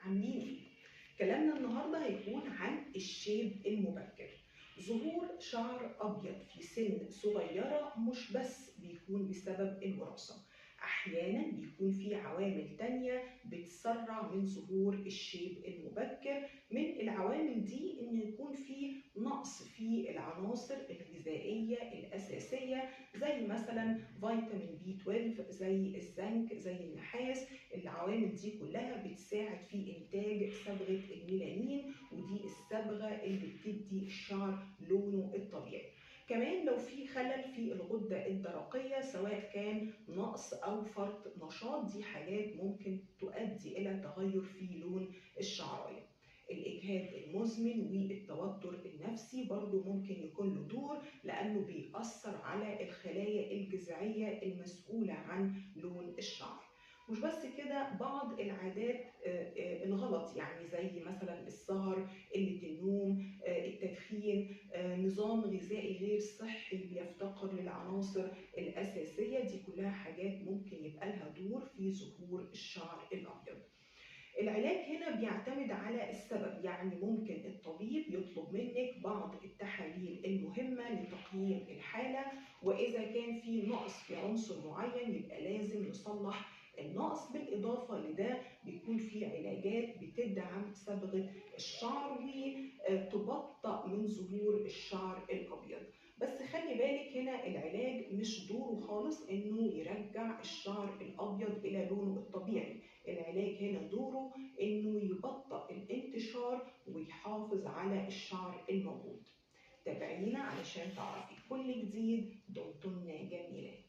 عاملين ايه؟ كلامنا النهارده هيكون عن الشيب المبكر. ظهور شعر ابيض في سن صغيرة مش بس بيكون بسبب الوراثة، احيانا بيكون في عوامل تانية بتسرع من ظهور الشيب المبكر. من العوامل دي ان يكون في نقص في العناصر الغذائية الاساسية، زي مثلا فيتامين بي 12، زي الزنك، زي النحاس. العوامل دي كلها بتساعد في انتاج صبغة الميلانين، ودي الصبغه اللي بتدي الشعر لونه الطبيعي. كمان لو في خلل في الغدة الدرقية، سواء كان نقص أو فرط نشاط، دي حاجات ممكن تؤدي إلى تغير في لون الشعراية. الإجهاد المزمن والتوتر النفسي برضو ممكن يكون له دور، لأنه بيأثر على الخلايا الجذعية المسؤولة عن لون الشعر. مش بس كده، بعض العادات الغلط، يعني زي مثلا السهر، قلة النوم، التدخين، نظام غذائي غير صحي بيفتقر للعناصر الأساسية، دي كلها حاجات ممكن يبقى لها دور في ظهور الشعر الأبيض. العلاج هنا بيعتمد على السبب، يعني ممكن الطبيب يطلب منك بعض التحاليل المهمة لتقييم الحالة، وإذا كان في نقص في عنصر معين يبقى لازم نصلح النقص. بالإضافة لده بيكون في علاجات بتدعم صبغة الشعر وتبطئ من ظهور الشعر الأبيض. بس خلي بالك هنا العلاج مش دوره خالص إنه يرجع الشعر الأبيض إلى لونه الطبيعي، العلاج هنا دوره إنه يبطئ الانتشار ويحافظ على الشعر الموجود. تابعينا علشان تعرفي كل جديد. دمتن جميلات.